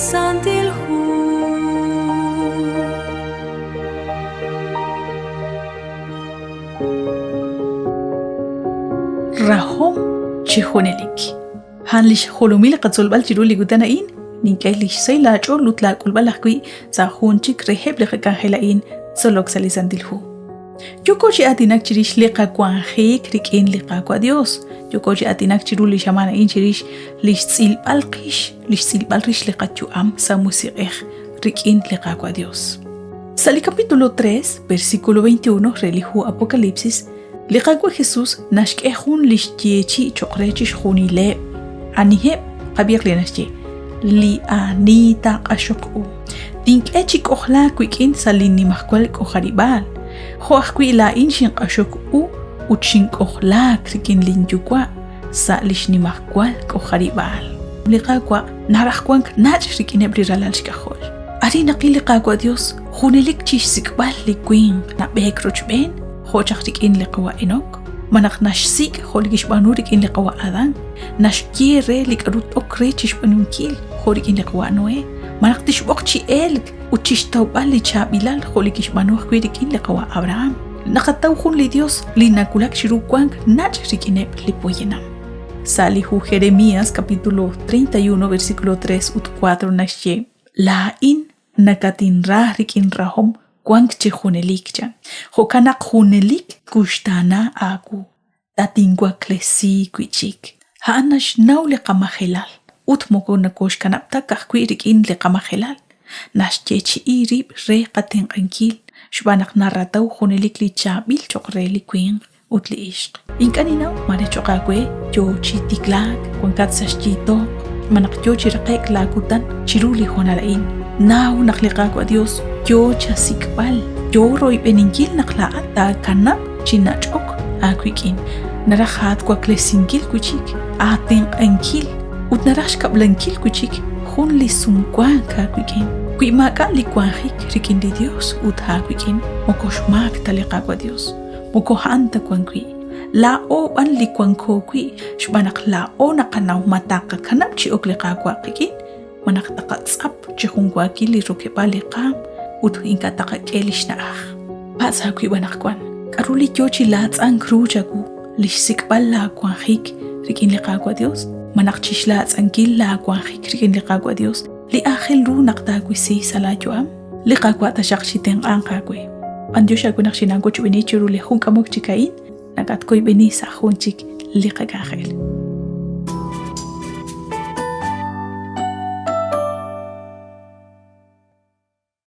Santil Hu. Rahom chi junelik. A'an li xjolomil qatzolb'al chiru li kutan a'in, nink'e li xsahil laach'ool ut laak'ulb'al ajwi' sa' jun chik reheb' li qak'anjel a'in tzolok sa' li Santil Hu. Yooko chi aatinak chirix li qawanjik rik'in li Qaawa' Dios. Yooko chi aatinak chiru li xamaan a'in chirix li xtz'ilb'al qix, li xtz'ilb'al rix li qayu'am sa' musiq'ej rik'in li Qaawa' Dios. Sa' li capítulo 3, versículo 21 re li hu Apocalipsis, li Qaawa' Jesus naxk'e jun li xyeechi' cho'q re chixjunileb'. Aniheb'? Qab'ihaq li naxye, li ani taaq'axoq u. Tink'e chi k'ojlaak wik'in sa' linnimajwal k'ojarib'aal, jo' ajwi' laa'in xinq'axok u ut xink'ojlaak rik'in linYuwa' sa' li xnimajwal k'ojarib'aal. Li Qaawa' naraj wank nach' rik'ineb' li ralal xk'ajol. Arin naqil li Qaawa' Yos junelik chi xsik'b'al li winq nab'eek rochb'een, jo' chaq rik'in li qawa' Enok, malaj naxsik' jo' li kixb'aanu rik'in li qawa' Adán, naxye re li k'aru t-ok re chi xb'aanunkil jo' rik'in li qawa' Noé, malaj tixb'oq chi elk ut chi xtawb'al li chaab'ilal jo' li kixb'aanu ajwi' rik'in li qawa' Abrahán. Naqataw jun li Yos li nawulak chiru wank nach' rik'ineb' li poyanam. Sa' li hu Jeremías capítulo 31 versículo 3 ut 4 naxye, Laa'in nakatinra rik'in rahom wank chi junelik, chan. Jo'kan naq junelik twuxtaana aawu, tatinwaklesi wi' chik. A'an naxnaw li qamajelal ut moko nokooxkanab' ta ka'ajwi' rik'in li qamajelal, naxyeechi'i rib' re qatenq'ankil xb'aan naq narataw junelik li chaab'il cho'q re li winq ut li ixq. Ink'a' ninnaw mare cho'q aawe yo chi tiklaak, wankat sa' xyiitoq, malaj yo chi raqe'k laakutan chiru li hoonal a'in. Naw naq li Qaawa' Yos yo chasik'b'al, yo royb'eninkil naq laa'at taakanab' chi nach'ok aawik'in. Naraj aatwaklesinkil wi' chik, aatenq'ankil ut naraj xkab'lankil wi' chik jun li sumwank aawik'in. Wi maak'a' li wanjik rik'in li Yos ut aawik'in, moko xmaak ta li Qaawa' Yos. Moko a'an ta wan wi'. Laa'o b'an li wanko wi' xb'aan naq laa'o naqanaw ma taqakanab' chi ok li Qaawa' qik'in malaj taqatz'ap chi junwaakil li rokeb'aal li qaam ut ink'a' taqak'e li xna'aj. Patz' aawib' anaqwan, k'aru li yoo chi laatz'ank ru chawu, li xsik'b'al laawanjik rik'in li Qaawa' Dios malaj chixlaatz'ankil laawanjik rik'in li Qaawa' Dios li aajel ru naq taawisi sa' laayu'am? Li Qaawa' taxaq chitenq'anq aawe. B'antiox aawe naq xinaawochb'eeni chiru li jun k'amok chik a'in, nakatkoyb'eni sa' jun chik li qak'anjel.